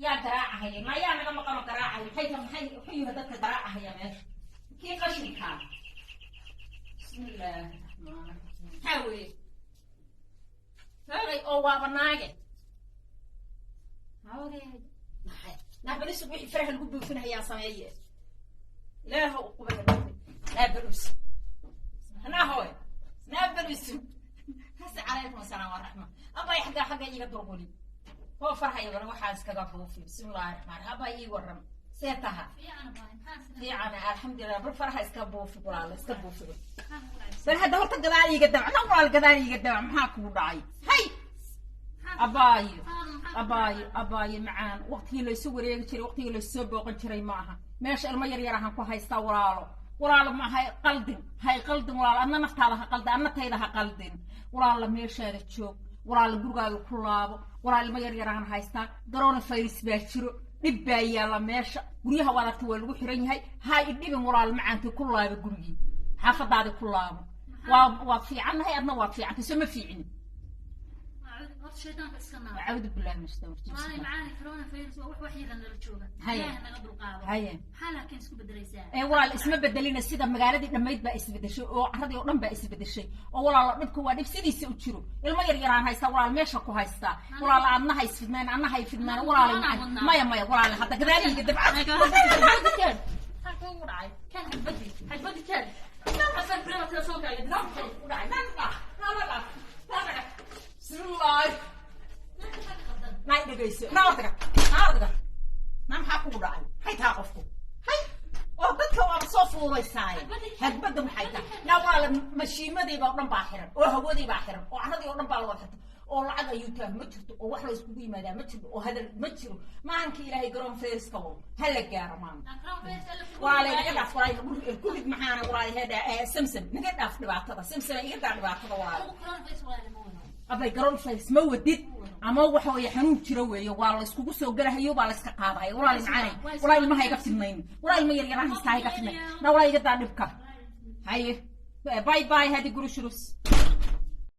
Yaa garaacahaya? Ma yaa naga maqano garaacaya? Maxay ta maxay wuxuu yihi dadka garaacahaya meesha kii qashinkaa? Bismillaahi raxmaani raxiim. Maxaa weeye? Reeray oo waaba naage. Hawree, maxay naabalisug wixii faraha lagu buufinahayaa sameeye. Ilaaha u qubaha naabalus hanaahoy naabalus. Hase calaykum asalaam waraxma. Abay, xaggaa xagga iiga durquli hoo farhaya waxaa iskaga buufi. Bismillahi raxmaan. Abay, ii waran, see taha? Fiican, alxamdulilah. Bar faraha iska buufi, walaalo, iska buufi. Bal hadda horta gadaal iiga dabac na, walaal, gadaal iiga dabac. Maxaa kugu dhacay? Hay, abaayo, abaayo, abaayo macaan, waqtigii laysu wareegi jiray, waqtigii laysoo booqan jiray ma aha. Meesha ilmo yar yar ahaan ku haystaa, walaalo. Walaalo, ma hay qaldin, hay qaldin, walaalo. Adna naftaada ha qaldin, adna tayda ha qaldin, walaalo. Meeshaada joog, walaalo, gurigaaga ku laabo, walaal. Ilmo yar yar ahaan haystaa, corona virus baa jiro, dhib baa yaalla meesha. Guryaha waad aragta, waa lagu xiran yahay. Ha idhibin, walaalo macaantay, ku laabo gurigii, xaafadaadi ku laabo. Waa waad fiicannahay, adna waad fiicantay, soo ma fiicini? Horta shaydaanka iska naar. Acuudu billahi min shaytaan rajiim. Walaali macaani, corona virus waa wax waxyada nala jooga. Haye. Ilaaha naga dulqaado. Haye. Maxaa laakiin isku bedelaysaa? Ee walaal, isma bedelina. Sida magaaladii dhammayd baa isbedeshay oo carradii oo dhan baa isbedeshay oo walaalo, dhibka waa dhib sidiisa u jiro. Ilmo yar yaraan haystaa, walaal, meesha ku haystaa, walaal. Aadna ha isfidnaan, adna ha ifidnaan, walaal macaan. Maya, maya, walaal, hadda gadaaliga dabca maxaa kugu dhacay? Kan xagbadi xagbadi kan afar birama telefoonkaaga. Ku dhacay? Nan dhaf, bismillahi. Nay, dhegayso, naardiga, naardiga na, maxaa kugu dhacay? Hay taa qofku hay oo dadka waaba soo fuulaysaaye. Hagbadda maxay tahay? Na walaala, mashiimadiiba oo dhan baa xiran oo hawadii baa xiran oo carradii oo dhan baa la wada xirtay oo lacag ayuu taah ma jirto oo wax la iskugu yimaadaa ma jirto oo hadal ma jiro. Maalinka Ilaahay garoon fayriska wado ha la gaaro maanta. Walaalay, naga dhaaf, walaal, ku rid. Maxaana, walaal, heedha Samsam, naga dhaaf dhibaatada. Samsam, iga daa dhibaatada, walaal. Abay, garoon virus ma wadid ama waxa weeye xanuun jiro weeye, waa la iskugu soo galahayo, baa la iska qaadaya, walaal macaanay. Walaal, ilmaha iga fidnayn, walaal, ilma yar yaraan haystaa, iga fidnayn na, walaal, iga daa dhibka. Haye, bye bye, hadi guru shurus.